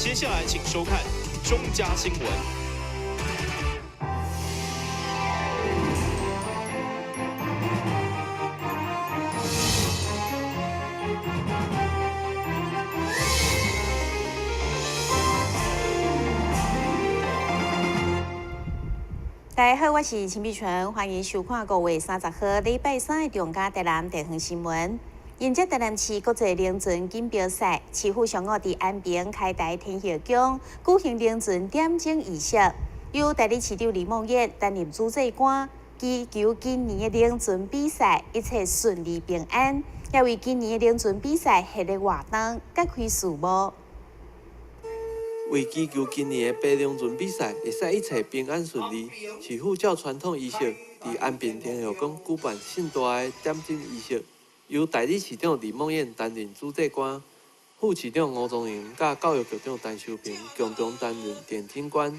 接下來請收看中嘉新聞。大家好，我是陳美純，歡迎收看5月30號禮拜三的中嘉台南地方新聞。迎接台南市國際龍船錦標賽，市府上午佇安平開台天后宮舉行龍船點睛儀式，由代理市長李孟諺擔任主祭官，祈求今年的龍船比賽一切順利平安，也為今年的龍船比賽系列活動揭開序幕。為祈求今年的白龍船比賽會使一切平安順利，市府照傳統儀式，佇安平天后宮舉辦盛大的點睛儀式。由代理市長李孟諺擔任主祭官，副市長吳宗榮佮教育局長陳修平共同擔任點睛官。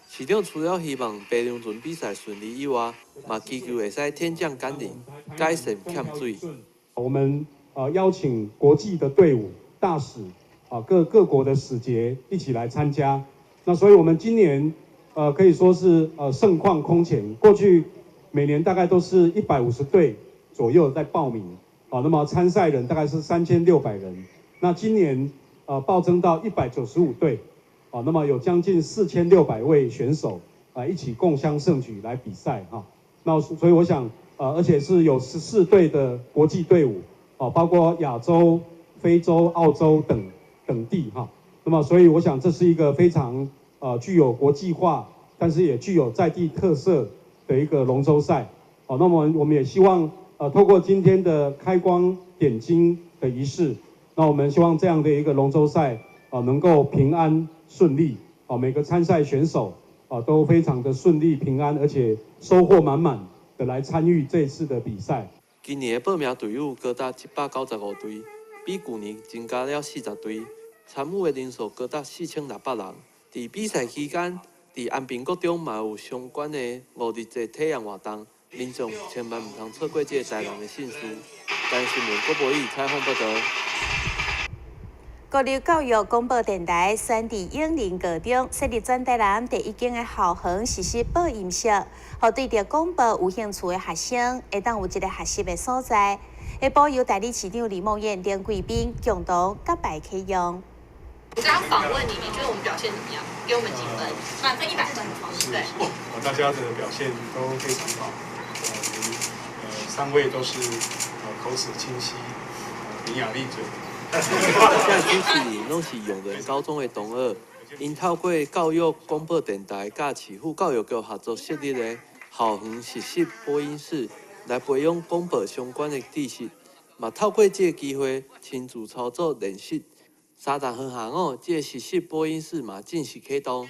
市長除了希望白龍船比賽順利以外，嘛祈求會使天降甘霖，改善欠水。我們邀請國際的隊伍、大使啊，各國的使節一起來參加。那所以我們今年可以說是盛況空前。過去每年大概都是150隊左右在報名。好，那麼參賽人大概是3600人，那今年暴增到195隊，啊，那麼有將近4600位選手啊一起共襄盛舉來比賽哈。那所以我想，而且是有14隊的國際隊伍，啊，包括亞洲、非洲、澳洲等等地哈。那麼所以我想這是一個非常具有國際化，但是也具有在地特色的一個龍舟賽。好，那麼我們也希望，透過今天的開光點睛的儀式，那我們希望這樣的一個龍舟賽啊，能夠平安順利啊，每個參賽選手啊都非常的順利平安，而且收穫滿滿的來參與這次的比賽。今年的報名隊伍高達195隊，比舊年增加了40隊，參與的人數高達4600人。佇比賽期間，佇安平國中嘛有相關的5日節體驗活動。民眾千萬毋通錯過這个台南的盛事。台南新聞郭博宇採訪報導。國立教育廣播電臺選佇永寧高中設立全台南第一間的校園實習播音室，予對著廣播有興趣的學生會當有一个學習的所在。下晡由代理市長李孟諺等貴賓共同揭牌啟用。我剛剛訪問你，你覺得我們表現怎麼樣？給我們幾分？滿分100分。對。大家的表現都非常好。三位都是口齒清晰，伶牙俐嘴。這主持人攏是永仁高中的同學，𪜶透過教育廣播電臺佮市府教育局合作設立的校園實習播音室，來培養廣播相關的知識，嘛透過這個機會親自操作練習。30號下午，這個實習播音室嘛正式啟動，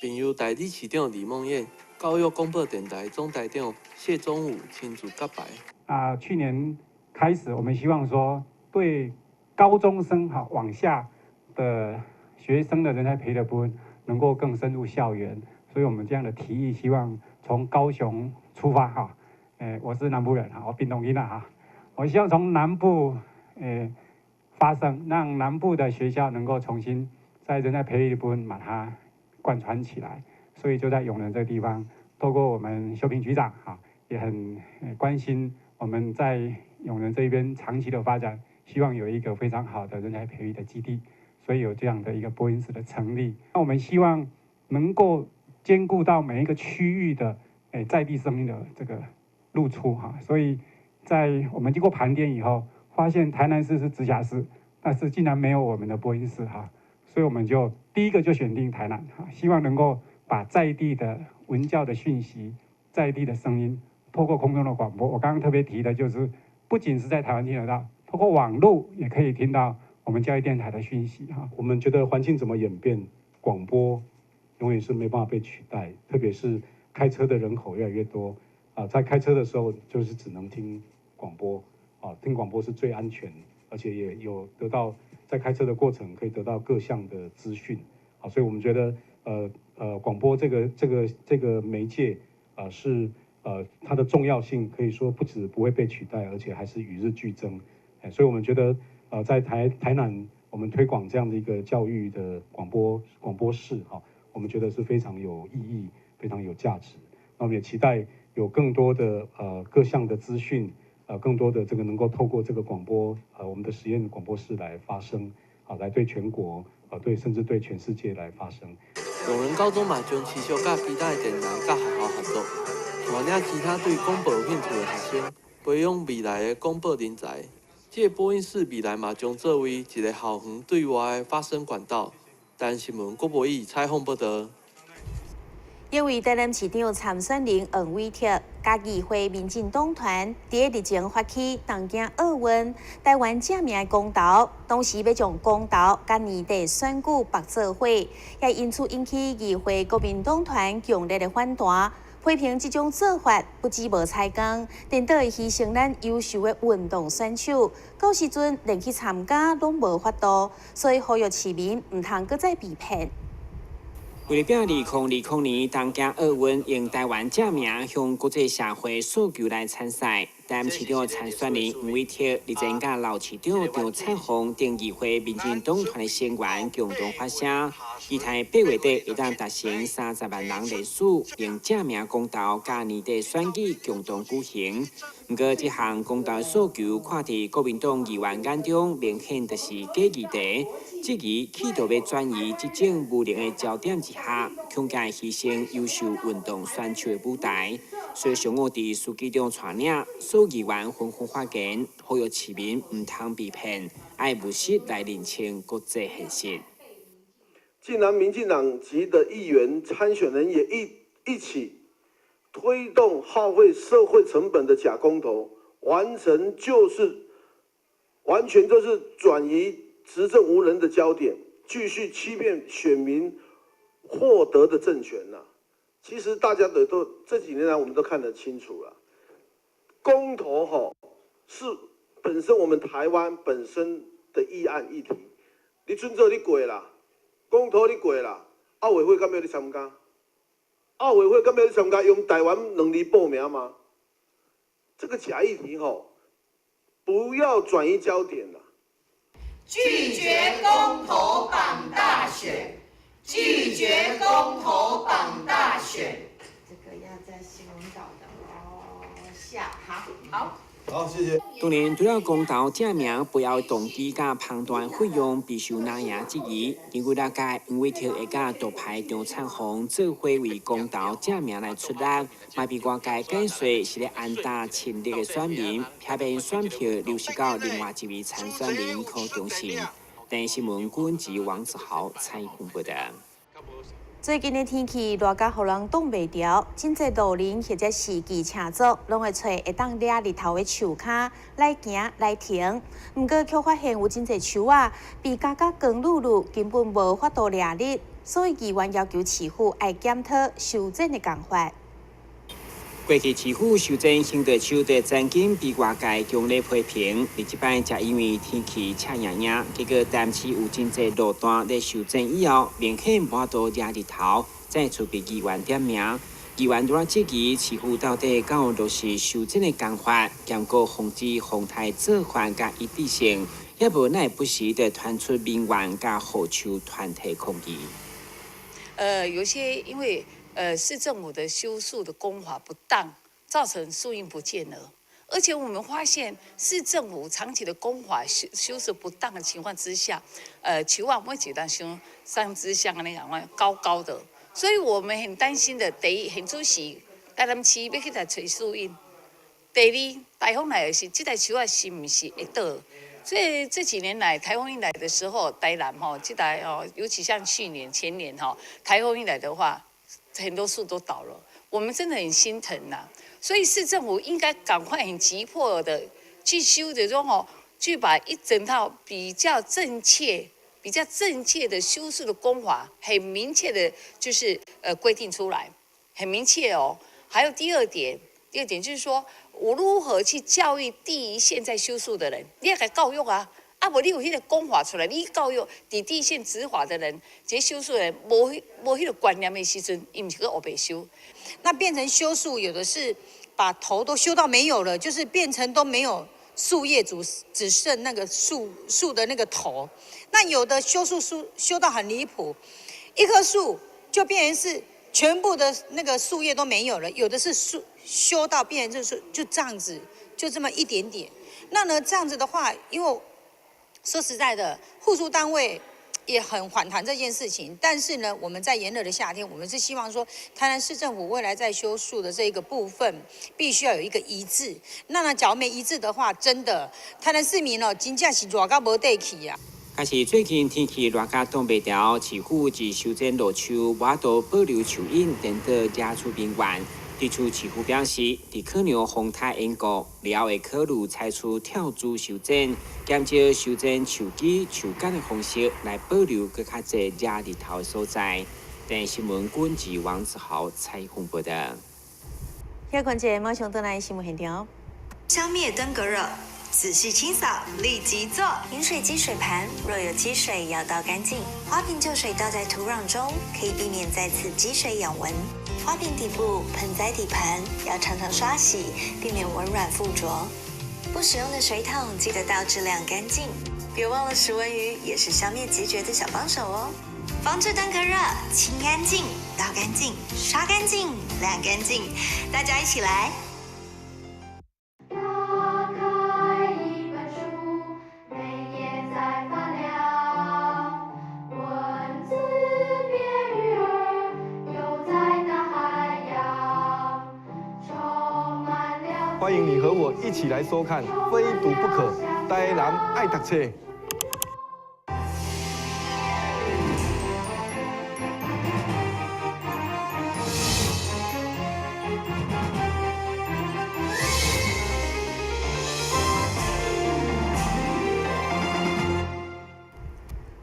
並由代理市長李孟諺、教育廣播電臺總台長謝宗武親自揭牌。啊，去年開始，我們希望說對高中生哈往下的學生的人才培育的部分，能夠更深入校園，所以我們這樣的提議，希望從高雄出發哈。我是南部人哈，我屏東囡仔哈，我希望從南部發聲，讓南部的學校能夠重新在人才培育的部分把它貫穿起來。所以就在永仁這個地方，透過我們修平局長哈，也很關心我們在永仁這邊長期的發展，希望有一個非常好的人才培育的基地，所以有這樣的一個播音室的成立。那我們希望能夠兼顧到每一個區域的在地聲音的這個露出哈，所以在我們經過盤點以後，發現台南市是直轄市，但是竟然沒有我們的播音室哈，所以我們就第一個就選定台南哈，希望能夠把在地的文教的訊息、在地的聲音，透過空中的廣播。我剛剛特別提的就是，不僅是在台灣聽得到，透過網絡也可以聽到我們教育電台的訊息哈。我們覺得環境怎麼演變，廣播永遠是沒辦法被取代，特別是開車的人口越來越多啊，在開車的時候就是只能聽廣播啊，聽廣播是最安全，而且也有得到在開車的過程可以得到各項的資訊，好，所以我們覺得廣播這個媒介啊，是它的重要性可以說不止不會被取代，而且還是與日俱增。所以我們覺得在台南，我我們推廣這樣的一個教育的廣播室哈，我們覺得是非常有意義、非常有價值。那我們也期待有更多的各項的資訊，更多的這個能夠透過這個廣播，我們的實驗廣播室來發聲，啊，來對全國，啊，對甚至對全世界來發聲。永仁高中嘛，將持續佮其他的電台佮學校合作，帶領其他對廣播有興趣的學生，培養未來的廣播人才。這個播音室未來嘛，將作為一個校園對外的發聲管道。台南新聞郭博義採訪報導。因為台南市長參選人黃偉哲佮議會民進黨團佇日前發起東京奧運台灣正名的公投，當時欲將公投佮年底選舉綁做伙，也因此引起議會國民黨團強烈的反彈，批評這種做法不止無採工，顛倒會犧牲咱優秀的運動選手，到時陣連去參加攏無法度，所以呼籲市民毋通閣再被騙。為了拼2020年東京奧運用台灣正名向國際社會訴求來參賽，台南市長參選人黃偉哲日前佮老市長張燦鴻等議會民進黨團的成員共同發聲，期待8月底會當達成30萬人聯署，用正名公投佮年底選舉共同舉行。毋過，這項公投訴求看佇國民黨議員眼中，明顯就是假議題，質疑企圖欲轉移執政無能的焦點之下，恐驚犧牲優秀運動選手的舞台。所以上午佇書記長帶領所有議員紛紛發言，呼籲市民毋通被騙，愛務實來認清國際現實。既然民進黨籍的議員參選人也一起推動耗費社會成本的假公投，完全就是轉移執政無能的焦點，繼續欺騙選民獲得的政權吶。其實大家的都這幾年來，我們都看得清楚了。公投吼是本身我們台灣本身的議案議題，你準做你過啦，公投你過啦，奧委會敢欲你參加？奧委會敢欲你參加？用台灣兩字報名嗎？這個假議題吼，不要轉移焦點啦。拒絕公投綁大選，拒絕公投綁大選。這個要在新聞稿的哦下，好，好。好，謝謝。當然，除了公投正名背後動機佮龐大費用備受藍營質疑。根據了解，黃偉哲會佮獨派張燦鴻做伙為公投正名來出力，嘛被外界解說是咧安搭親綠的選民，避免選票流失到另外一位參選人柯中信。電視新聞郭文吉、王子豪採訪報導。最近的天氣熱甲予人擋袂牢，真濟路人或者是騎車族，攏會揣會當掠日頭的樹跤來行來停。毋過卻發現有真濟樹仔被咬甲光漉漉，根本無法度掠日，所以議員要求市府愛檢討修剪的工法。過去市府修剪行道樹就曾經被外界強烈批評，而這擺則因為天氣赤炎炎，結果台南市有真濟路段咧修剪以後，明顯無法度掠日頭，再次被議員點名。議員除了質疑市府到底敢有落實修剪的工法，兼閣防止風颱做法佮一致性，也無奈不時的傳出民怨佮護樹團體抗議。有些因為市政府的修樹的工法不當，造成樹蔭不見了。而且我們發現市政府長期的工法修樹不當的情況之下，樹仔每一當像三支香那樣高高的，所以我們很擔心的。第一，現主時台南市欲去來揣樹蔭；第二，颱風來的時，這台樹仔是毋是會倒？所以這幾年來，颱風一來的時候，台南吼，這台哦，尤其像去年、前年吼，颱風一來的話，很多樹都倒了，我們真的很心疼吶。所以市政府應該趕快、很急迫的去修這種吼，去把一整套比較正確、比較正確的修樹的工法，很明確的，就是規定出來，很明確哦。還有第二點，第二點就是說我如何去教育第一線在修樹的人，你欲共教育啊。啊，無你有彼個講法出來，你教育佇第一線執法的人，這修樹人無彼個觀念的時陣，伊毋是閣烏白修。那變成修樹，有的是把頭都修到沒有了，就是變成都沒有。樹葉只剩那個樹的那個頭。那有的修樹修到很離譜，一棵樹就變成是全部的那個樹葉都沒有了，有的是樹修到變成就是就這樣子，就這麼一點點。那呢這樣子的話，因為說實在的，護樹單位也很反彈這件事情，但是呢，我們在炎熱的夏天，我們是希望說，台南市政府未來在修樹的這個部分，必須要有一個一致。那呢，假如沒一致的話，真的台南市民哦，真正是熱到無底氣啊！但是最近天氣熱甲擋袂牢，市府自修剪路樹，無法度保留樹蔭，顛倒惹出民怨。對此，市府表示，佇可能風颱緣故，了後會考慮採取跳株修剪，減少修剪樹枝、樹幹的方式，來保留閣較濟遮日頭的所在。電視新聞軍記王子豪採訪報道。小關節馬上轉來新聞現場。消滅登革熱，仔細清掃，立即做。飲水機水盤若有積水，要倒乾淨。花瓶舊水倒在土壤中，可以避免再次積水養蚊。花瓶底部、盆栽底盤要常常刷洗，避免蚊卵附着。不使用的水桶記得倒置晾乾淨。別忘了食蚊魚也是消滅孑孓的小幫手哦。防治登革熱，清乾淨、倒乾淨、刷乾淨、晾乾淨，大家一起來。歡迎你和我一起來收看《非讀不可》，台南愛讀冊。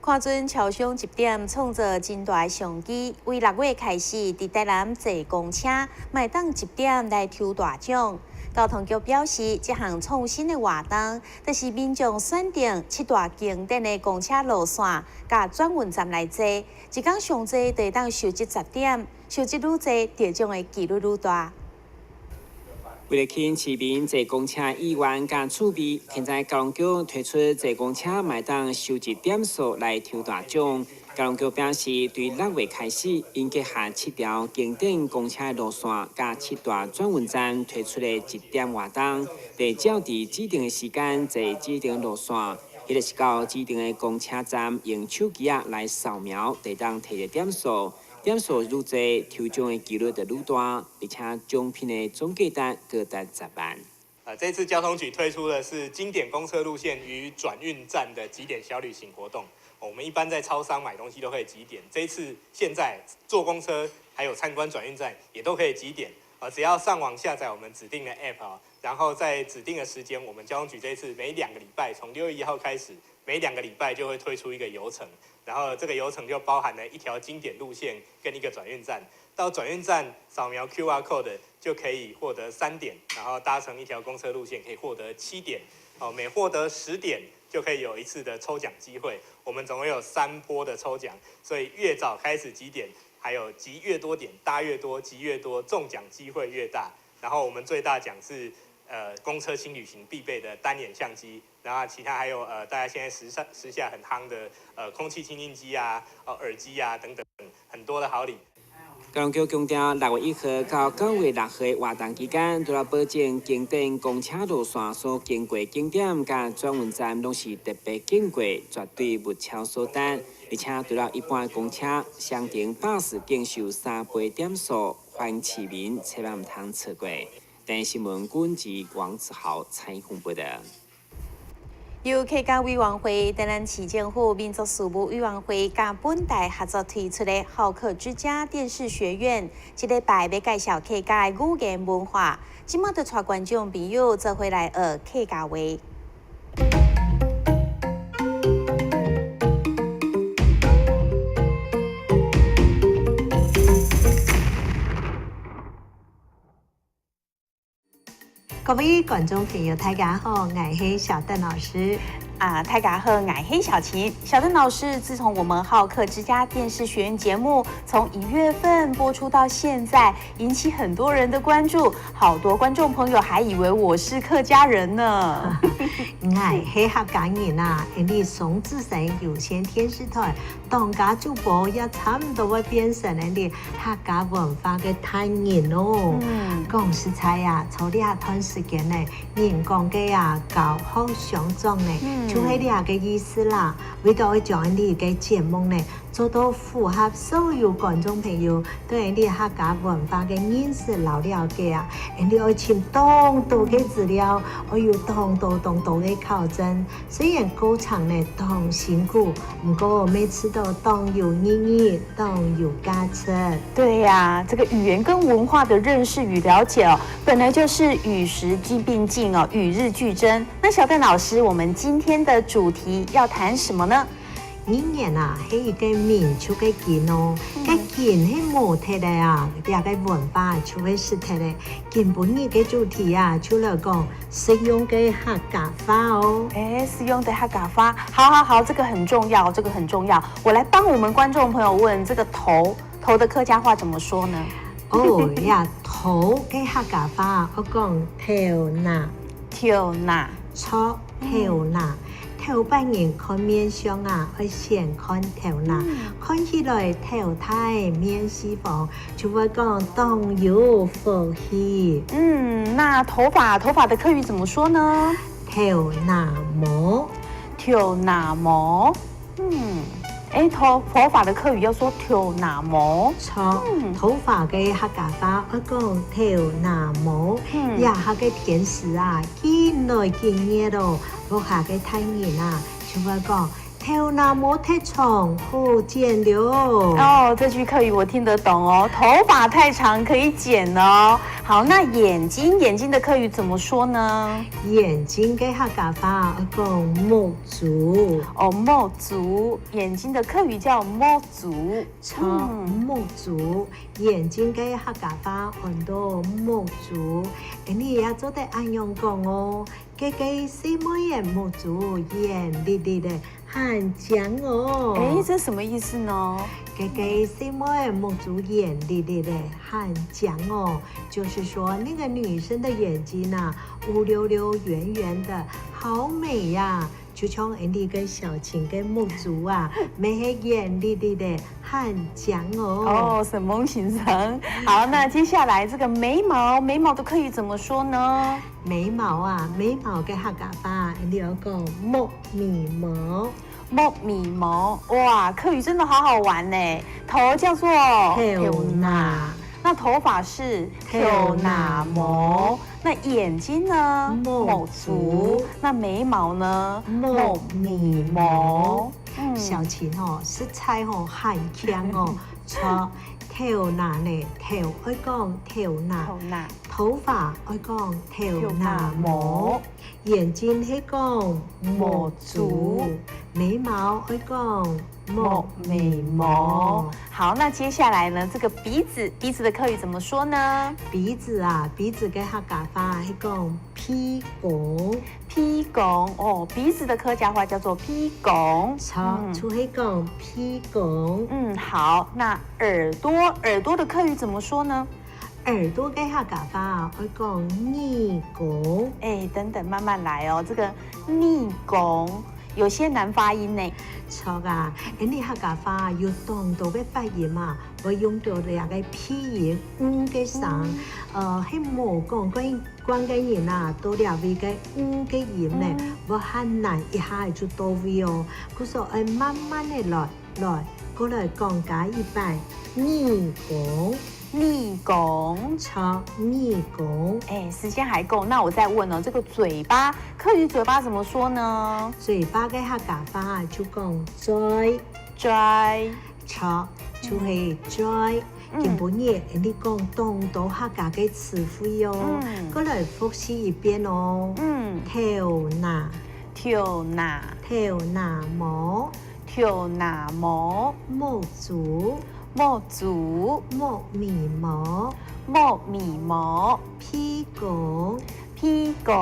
看準超商集點創造真大商機，為6月開始，佇台南坐公車，嘛會當集點來抽大獎。交通局表示，這項創新的活動，就是民眾選定七大景點的公車路線，佮轉運站來坐，一工上濟就會當收集10點，收集愈濟，得獎的幾率愈大。為了吸引市民坐公車意願佮趣味，現在交通局推出坐公車嘛會當收集點數來抽大獎。交通局表示，對6月開始，𪜶結合7條經典公車路線佮7大轉運站推出的集點活動，得照佇指定的時間坐指定路線，彼个是到指定的公車站用手機仔來掃描，就會當提著點數。點數愈濟，抽獎的幾率就愈大，而且獎品的總價值高達10萬。這次交通局推出的是經典公車路線與轉運站的集點小旅行活動。我們一般在超商買東西都可以集點，這次現在坐公車還有參觀轉運站也都可以集點。只要上網下載我們指定的 App 啊，然後在指定的時間，我們交通局這次每2個禮拜，從6月1號開始，每2個禮拜就會推出一個遊程，然後這個遊程就包含了一條經典路線跟一個轉運站。到轉運站掃描 QR code 就可以獲得3點，然後搭乘一條公車路線可以獲得7點。哦，每獲得10點就可以有一次的抽獎機會。我們總共有3波的抽獎，所以越早開始集點，還有集越多點，搭越多，集越多，中獎機會越大。然後我們最大獎是公車輕旅行必備的單眼相機，然後其他還有大家現在時下很夯的空氣清淨機啊、耳機啊等等，很多的好禮。交通局強調，6月1號到9月6號的活動期間，除了保證經典公車路線所經過景點佮轉運站攏是特別經過，絕對物超所值。而且除了一般公車，雙程巴士更受3倍點數，歡市民千萬毋通錯過。電視新聞軍記王子豪採訪報道。由客家委員會、台南市政府民族事務委員會佮本台合作推出的好客之家電視學院，這禮拜欲介紹客家的語言文化，這馬就帶觀眾朋友做伙來學客家話。各位觀眾朋友，大家好，𠊎係小鄧老師。啊，大家好，𠊎係小琴，小鄧老師。自從我們好客之家電視學院節目從1月份播出到現在，引起很多人的關注，好多觀眾朋友還以為我是客家人呢。 𠊎係客家人啊，𪜶哋雙子星有線電視台當家主播也差唔多會變成𪜶哋客家文化个代言人哦。講實在啊，從呢一段時間呢，人講个啊教學相長呢，就係呢個意思啦。為著愛將𪜶哋个節目呢，做到符合所有觀眾朋友對𪜶哋客家文化个認識摎了解啊，𪜶哋愛尋當多个資料，愛有當多當多个考證。雖然過程呢當辛苦，毋過每次都當有意義，當有價值。對呀，這個語言跟文化的認識與了解哦，本來就是與時並進哦，與日俱增。那小鄧老師，我們今天的主題要談什麼呢？語言啊，係一个民族个根哦，个根係無脫的啊，這个文化就會失脫的。今晡日个主題啊，就來講實用个客家話哦。哎，實用的客家話，好好好，這個很重要，這個很重要。我來幫我們觀眾朋友問，這個頭頭的客家話怎麼說呢？哦呀，頭个客家話，愛講頭腦，頭腦，錯，頭腦。頭擺人看面相啊，愛先看頭腦，看起來頭大面四方，就會講當有福氣。嗯，那頭髮頭髮的客語怎麼說呢？頭腦毛，頭腦毛。嗯，哎，頭髮的客語要說頭腦毛。錯，頭髮个客家話愛講頭腦毛。呀，下个天時啊，緊來緊熱咯，落下个太熱啊，就會講頭腦毛太長，好剪了。哦，這句客語我聽得懂哦，頭髮太長可以剪哦。好，那眼睛眼睛的客語怎麼說呢？眼睛个客家話愛講目珠。哦，目珠，眼睛的客語叫目珠。錯，目珠，眼睛个客家話按做目珠。你也做得按樣講哦，這个細妹个目珠圓粒粒的，很正哦。哎，這什麼意思呢？這个細妹个目珠圓粒粒的，很正哦，就是說那個女生的眼睛啊，烏溜溜圓圓的，好美呀，就像𪜶哋个小琴个目珠啊，美係圓粒粒的，很正哦。哦，沈蒙先生，好，那接下來這個眉毛，眉毛的客語怎麼說呢？眉毛啊，眉毛个客家話，你要講木眉毛。木眉毛，哇，客語真的好好玩呢。頭叫做頭腦，那頭髮是頭腦毛，那眼睛呢？目珠，那眉毛呢？木眉毛。小琴哦，實在哦，很強哦，錯，頭腦呢？頭愛講頭腦，頭髮愛講頭腦毛，眼睛係講目珠，眉毛愛講木眉毛。好，那接下來呢？這個鼻子，鼻子的客語怎麼說呢？鼻子啊，鼻子个客家話係講鼻公，鼻公哦，鼻子的客家話叫做鼻公。錯，就係講鼻公。嗯，好，那耳朵，耳朵的客語怎麼說呢？耳朵个客家話愛講耳公。哎，等等，慢慢來哦。這個耳公有些難發音呢。錯啊，𪜶哋客家話有當多个發音啊，會用到兩個鼻音嗯个聲，係無講關關個人啊，到兩位个嗯个音呢，會很難一下就到位哦。故所愛慢慢的來來，過來講解一擺耳公。耳公，錯，耳公。哎，時間還夠，那我再問哦，這個嘴巴，客語嘴巴怎麼說呢？嘴巴个客家話就講嘴，嘴，錯，就係嘴。今晡日你講當多客家个詞彙哦，過來複習一遍哦。頭腦，頭腦，頭腦毛，頭腦毛，目珠。目珠，木眉毛，木眉毛，鼻公，鼻公，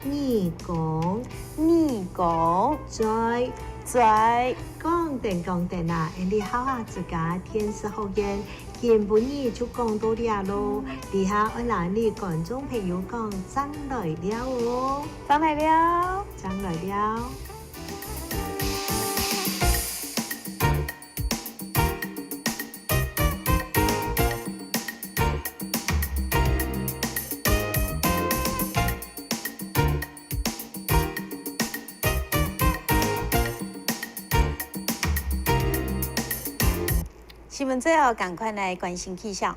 耳公，耳公。講，再再講定講定啊！𪜶客家自家電視學院今晡日就講到遮囉，底下愛來你觀眾朋友講，正來尞哦，正來尞，正來尞。新聞最後，趕快來關心氣象。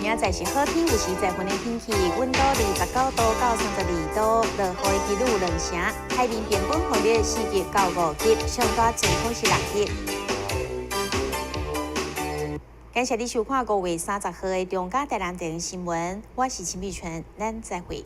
明仔載是好天，有時在雲的天氣，溫度29度到32度，落雨的幾率2成，海面平均風力4級到5級，上大陣風是6級。感謝你收看5月30號的中嘉台南電視新聞，我是陳美純，咱再會。